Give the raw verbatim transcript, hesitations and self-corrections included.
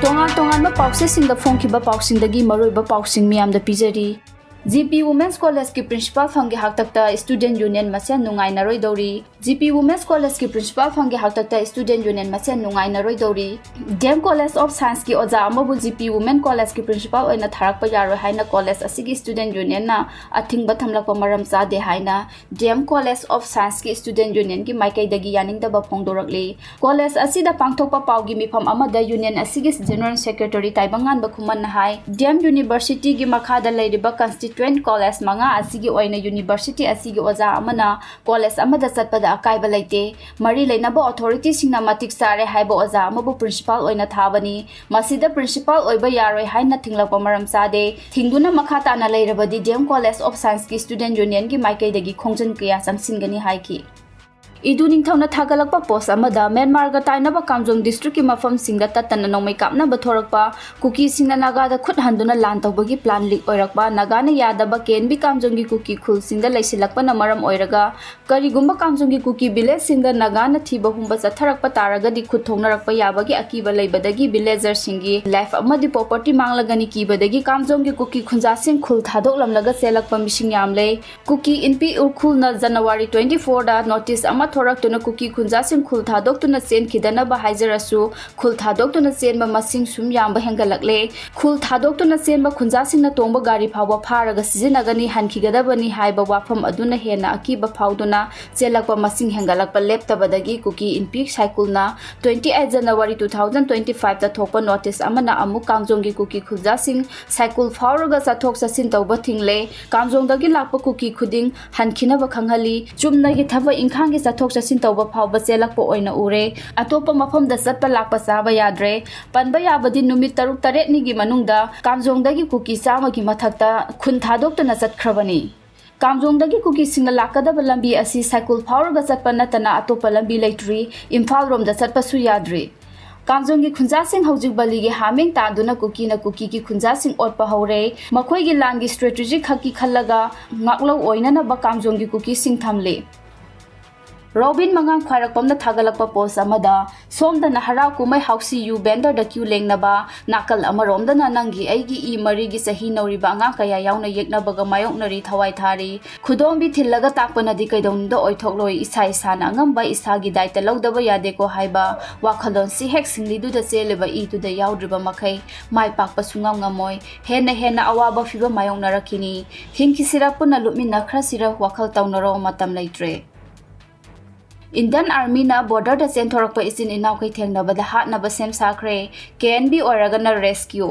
ꯇꯣꯉꯥꯟ ꯇꯣꯉꯥꯟꯕ ꯄꯥꯎꯆꯦꯁꯤꯡꯗ ꯐꯣꯡꯈꯤꯕ ꯄꯥꯎꯁꯤꯡꯗꯒꯤ ꯃꯔꯨꯑꯣꯏꯕ ꯄꯥꯎꯁꯤꯡ ꯃꯤꯌꯥꯝꯗ ꯄꯤꯖꯔꯤ꯫ ꯖꯤ ꯄꯤ Women's Collegeꯀꯤ principal ꯐꯝꯒꯤ ꯍꯥꯛꯇꯛꯇ student union ꯃꯁꯦꯟ ꯅꯨꯡꯉꯥꯏꯅꯔꯣꯏꯗꯧꯔꯤ꯫ ꯖꯤ ꯄꯤ Women's Collegeꯀꯤ principal ꯐꯝꯒꯤ ꯍꯥꯛꯇꯛꯇ student union ꯃꯁꯦꯟ ꯅꯨꯡꯉꯥꯏꯅꯔꯣꯏꯗꯧꯔꯤ꯫ ꯗꯤ ꯑꯦꯝ College of Scienceꯀꯤ ꯑꯣꯖꯥ ꯑꯃꯕꯨ ꯖꯤ ꯄꯤ Women Collegeꯀꯤ principal ꯑꯣꯏꯅ ꯊꯥꯔꯛꯄ ꯌꯥꯔꯣꯏ ꯍꯥꯏꯅ college ꯑꯁꯤꯒꯤ student unionꯅ ꯑꯊꯤꯡꯕ ꯊꯝꯂꯛꯄ ꯃꯔꯝ ꯆꯥꯗꯦ ꯍꯥꯏꯅ ꯗꯤ ꯑꯦꯝ College of Scienceꯀꯤ student unionꯒꯤ ꯃꯥꯏꯀꯩꯗꯒꯤ ꯌꯥꯅꯤꯡꯗꯕ ꯐꯣꯡꯗꯣꯔꯛꯂꯤ꯫ College ꯑꯁꯤꯗ ꯄꯥꯡꯊꯣꯛꯄ ꯄꯥꯎꯒꯤ ꯃꯤꯐꯝ ꯑꯃꯗ union ꯑꯁꯤꯒꯤ general secretary ꯇꯥꯏꯕꯪꯉꯥꯟꯕ ꯈꯨꯃꯟꯅ ꯍꯥꯏ, ꯗꯤ ꯑꯦꯝ Universityꯒꯤ ꯃꯈꯥꯗ ꯂꯩꯔꯤꯕ constituent college ꯃꯉꯥ ꯑꯁꯤꯒꯤ ꯑꯣꯏꯅ university ꯑꯁꯤꯒꯤ ꯑꯣꯖꯥ ꯑꯃꯅ college ꯑꯃꯗ ꯆꯠꯄꯗ ꯑꯀꯥꯏꯕ ꯂꯩꯇꯦ꯫ ꯃꯔꯤ ꯂꯩꯅꯕ authorityꯁꯤꯡꯅ ꯃꯇꯤꯛ ꯆꯥꯔꯦ ꯍꯥꯏꯕ ꯑꯣꯖꯥ ꯑꯃꯕꯨ principal ꯑꯣꯏꯅ ꯊꯥꯕꯅꯤ꯫ ꯃꯁꯤꯗ principal ꯑꯣꯏꯕ ꯌꯥꯔꯣꯏ ꯍꯥꯏꯅ ꯊꯤꯡꯂꯛꯄ ꯃꯔꯝ ꯆꯥꯗꯦ꯫ ꯊꯤꯡꯗꯨꯅ ꯃꯈꯥ ꯇꯥꯅ ꯂꯩꯔꯕꯗꯤ ꯗꯤ ꯑꯦꯝ College of Scienceꯀꯤ student unionꯒꯤ ꯃꯥꯏꯀꯩꯗꯒꯤ ꯈꯣꯡꯖꯪ ꯀꯌꯥ ꯆꯪꯁꯤꯟꯒꯅꯤ ꯍꯥꯏꯈꯤ꯫ ꯏꯗꯨ ꯅꯤꯡꯊꯧꯅ ꯊꯥꯒꯠꯂꯛꯄ post ꯑꯃꯗ ꯃ꯭ꯌꯥꯟꯃꯥꯔꯒ ꯇꯥꯏꯅꯕ ꯀꯥꯝꯖꯣꯡ districtꯀꯤ ꯃꯐꯝꯁꯤꯡꯗ ꯇꯠꯇꯅ ꯅꯣꯡꯃꯩ ꯀꯥꯞꯅꯕ ꯊꯣꯔꯛꯄ, ꯀꯨꯀꯤꯁꯤꯡꯅ ꯅꯥꯒꯥꯗ ꯈꯨꯠ ꯍꯟꯗꯨꯅ ꯂꯥꯟ ꯇꯧꯕꯒꯤ plan leak ꯑꯣꯏꯔꯛꯄ, ꯅꯥꯒꯥꯅ ꯌꯥꯗꯕ ꯀꯦ ꯑꯦꯟ ꯕꯤ ꯀꯥꯝꯖꯣꯡꯒꯤ ꯀꯨꯀꯤ ꯈꯨꯜꯁꯤꯡꯗ ꯂꯩꯁꯤꯜꯂꯛꯄꯅ ꯃꯔꯝ ꯑꯣꯏꯔꯒ ꯀꯔꯤꯒꯨꯝꯕ ꯀꯥꯝꯖꯣꯡꯒꯤ ꯀꯨꯀꯤ villageꯁꯤꯡꯗ ꯅꯥꯒꯥꯅ ꯊꯤꯕ ꯍꯨꯝꯕ ꯆꯠꯊꯔꯛꯄ ꯇꯥꯔꯒꯗꯤ ꯈꯨꯠ ꯊꯣꯡꯅꯔꯛꯄ ꯌꯥꯕꯒꯤ ꯑꯀꯤꯕ ꯂꯩꯕꯗꯒꯤ villagerꯁꯤꯡꯒꯤ life ꯑꯃꯗꯤ property ꯃꯥꯡꯂꯒꯅꯤ ꯀꯤꯕꯗꯒꯤ ꯀꯥꯝꯖꯣꯡꯒꯤ ꯀꯨꯀꯤ ꯈꯨꯟꯖꯥꯁꯤꯡ ꯈꯨꯜ ꯊꯥꯗꯣꯛꯂꯝꯂꯒ ꯆꯦꯜꯂꯛꯄ ꯃꯤꯁꯤꯡ ꯌꯥꯝꯂꯦ꯫ ꯀꯨꯀꯤ ꯏꯟꯄꯤ ꯎꯈ꯭ꯔꯨꯜꯅ January twenty fourꯗ notice ꯑꯃ ꯊꯣꯔꯛꯇꯨꯅ ꯀꯨꯀꯤ ꯈꯨꯟꯖꯥꯁꯤꯡ ꯈꯨꯜ ꯊꯥꯗꯣꯛꯇꯨꯅ ꯆꯦꯟꯈꯤꯗꯅꯕ ꯍꯥꯏꯖꯔꯁꯨ, ꯈꯨꯜ ꯊꯥꯗꯣꯛꯇꯨꯅ ꯆꯦꯟꯕ ꯃꯁꯤꯡ ꯁꯨꯝ ꯌꯥꯝꯕ ꯍꯦꯟꯒꯠꯂꯛꯂꯦ꯫ ꯈꯨꯜ ꯊꯥꯗꯣꯛꯇꯨꯅ ꯆꯦꯟꯕ ꯈꯨꯟꯖꯥꯁꯤꯡꯅ ꯇꯣꯡꯕ ꯒꯥꯔꯤ ꯐꯥꯎꯕ ꯐꯥꯔꯒ ꯁꯤꯖꯤꯟꯅꯒꯅꯤ ꯍꯥꯏꯈꯤꯒꯗꯕꯅꯤ ꯍꯥꯏꯕ ꯋꯥꯐꯝ ꯑꯗꯨꯅ ꯍꯦꯟꯅ ꯑꯀꯤꯕ ꯐꯥꯎꯗꯨꯅ ꯆꯦꯜꯂꯛꯄ ꯃꯁꯤꯡ ꯍꯦꯟꯒꯠꯂꯛꯄ ꯂꯦꯞꯇꯕꯗꯒꯤ ꯀꯨꯀꯤ ꯏꯟꯄꯤ ꯁꯥꯏꯀꯨꯜꯅ twenty eight January two thousand twenty fiveꯇ ꯊꯣꯛꯄ notice ꯑꯃꯅ ꯑꯃꯨꯛ ꯀꯥꯝꯖꯣꯡꯒꯤ ꯀꯨꯀꯤ ꯈꯨꯟꯖꯥꯁꯤꯡ ꯁꯥꯏꯀꯨꯜ ꯐꯥꯎꯔꯒ ꯆꯠꯊꯣꯛ ꯆꯠꯁꯤꯟ ꯇꯧꯕ ꯊꯤꯡꯂꯦ꯫ ꯀꯥꯝꯖꯣꯡꯗꯒꯤ ꯂꯥꯛꯄ ꯀꯨꯀꯤ ꯈꯨꯗꯤꯡ ꯍꯟꯈꯤꯅꯕ ꯈꯪꯍꯜꯂꯤ꯫ ꯆꯨꯝꯅꯒꯤ ꯊꯕꯛ ꯏꯪꯈꯥꯡꯒꯤ ꯆꯠꯊꯣꯛ ꯆꯠꯁꯤꯟ ꯇꯧꯕ ꯐꯥꯎꯕ ꯆꯦꯜꯂꯛꯄ ꯑꯣꯏꯅ ꯎꯔꯦ꯫ ꯑꯇꯣꯞꯄ ꯃꯐꯝꯗ ꯆꯠꯄ ꯂꯥꯛꯄ ꯆꯥꯕ ꯌꯥꯗ꯭ꯔꯦ꯫ ꯄꯟꯕ ꯌꯥꯕꯗꯤ ꯅꯨꯃꯤꯠ ꯇꯔꯨꯛ ꯇꯔꯦꯠꯅꯤꯒꯤ ꯃꯅꯨꯡꯗ ꯀꯥꯝꯖꯣꯡꯗꯒꯤ ꯀꯨꯀꯤ ꯆꯥꯝꯃꯒꯤ ꯃꯊꯛꯇ ꯈꯨꯟ ꯊꯥꯗꯣꯛꯇꯨꯅ ꯆꯠꯈ꯭ꯔꯕꯅꯤ꯫ ꯀꯥꯝꯖꯣꯡꯗꯒꯤ ꯀꯨꯀꯤꯁꯤꯡꯅ ꯂꯥꯛꯀꯗꯕ ꯂꯝꯕꯤ ꯑꯁꯤ ꯁꯥꯏꯀꯨꯜ ꯐꯥꯎꯔꯒ ꯆꯠꯄ ꯅꯠꯇꯅ ꯑꯇꯣꯞꯄ ꯂꯝꯕꯤ ꯂꯩꯇ꯭ꯔꯤ꯫ ꯏꯝꯐꯥꯜ ꯔꯣꯝꯗ ꯆꯠꯄꯁꯨ ꯌꯥꯗ꯭ꯔꯤ꯫ ꯀꯥꯝꯖꯣꯡꯒꯤ ꯈꯨꯟꯖꯥꯁꯤꯡ ꯍꯧꯖꯤꯛ ꯕꯂꯤꯒꯤ ꯍꯥꯃꯦꯡ ꯇꯥꯟꯗꯨꯅ ꯀꯨꯀꯤꯅ ꯀꯨꯀꯤꯒꯤ ꯈꯨꯟꯖꯥꯁꯤꯡ ꯑꯣꯠꯄ ꯍꯧꯔꯦ꯫ ꯃꯈꯣꯏꯒꯤ ꯂꯥꯟꯒꯤ strategy ꯈꯛꯀꯤ ꯈꯜꯂꯒ ꯉꯥꯛꯂꯧ ꯑꯣꯏꯅꯅꯕ ꯀꯥꯝꯖꯣꯡꯒꯤ ꯀꯨꯀꯤꯁꯤꯡ ꯊꯝꯂꯤ꯫ ꯔꯣꯕꯤꯟ ꯃꯉꯥꯡ ꯈ꯭ꯋꯥꯏꯔꯥꯛꯄꯝꯅ ꯊꯥꯒꯠꯂꯛꯄ ꯄꯣꯁ ꯑꯃꯗ, ꯁꯣꯝꯗꯅ ꯍꯔꯥꯎ ꯀꯨꯝꯍꯩ ꯍꯥꯎꯁꯤ ꯌꯨ ꯕꯦꯟꯗꯔꯗ ꯀ꯭ꯌꯨ ꯂꯦꯡꯅꯕ, ꯅꯥꯀꯜ ꯑꯃꯔꯣꯝꯗꯅ ꯅꯪꯒꯤ ꯑꯩꯒꯤ ꯏ ꯃꯔꯤꯒꯤ ꯆꯍꯤ ꯅꯧꯔꯤꯕ ꯑꯉꯥꯡ ꯀꯌꯥ ꯌꯥꯎꯅ ꯌꯦꯛꯅꯕꯒ ꯃꯥꯌꯣꯛꯅꯔꯤ, ꯊꯋꯥꯏ ꯊꯥꯔꯤ꯫ ꯈꯨꯗꯣꯝꯕꯤ ꯊꯤꯜꯂꯒ ꯇꯥꯛꯄꯅꯗꯤ ꯀꯩꯗꯧꯅꯨꯡꯗ ꯑꯣꯏꯊꯣꯛꯂꯣꯏ, ꯏꯁꯥ ꯏꯁꯥꯅ ꯑꯉꯝꯕ ꯏꯁꯥꯒꯤ ꯗꯥꯏꯇ ꯂꯧꯗꯕ ꯌꯥꯗꯦꯀꯣ ꯍꯥꯏꯕ ꯋꯥꯈꯜꯂꯣꯟꯁꯤ ꯍꯦꯛ ꯁꯤꯡꯂꯤꯗꯨꯗ ꯆꯦꯜꯂꯤꯕ ꯏꯗꯨꯗ ꯌꯥꯎꯗ꯭ꯔꯤꯕ ꯃꯈꯩ ꯃꯥꯏ ꯄꯥꯛꯄ ꯁꯨꯡꯉꯝ ꯉꯝꯃꯣꯏ꯫ ꯍꯦꯟꯅ ꯍꯦꯟꯅ ꯑꯋꯥꯕ ꯐꯤꯕꯝ ꯃꯥꯌꯣꯛꯅꯔꯛꯈꯤꯅꯤ꯫ ꯍꯤꯡꯈꯤꯁꯤꯔ ꯄꯨꯟꯅ ꯂꯨꯞꯃꯤꯟꯅꯈ꯭ꯔꯁꯤꯔ ꯋꯥꯈꯜ ꯇꯧꯅꯔꯣ, ꯃꯇꯝ ꯂꯩꯇ꯭ꯔꯦ꯫ ꯏꯟꯗꯤꯌꯟ ꯑꯥꯔꯃꯤꯅ ꯕꯣꯔꯗꯔꯗ ꯆꯦꯟꯊꯣꯔꯛꯄ ꯏꯆꯤꯟ ꯏꯅꯥꯎꯈꯩ ꯊꯦꯡꯅꯕꯗ ꯍꯥꯠꯅꯕ ꯁꯦꯝ ꯁꯥꯈ꯭ꯔꯦ꯫ ꯀꯦ ꯑꯦꯟ ꯕꯤ ꯑꯣꯏꯔꯒꯅ ꯔꯦꯁꯀ꯭ꯌꯨ꯫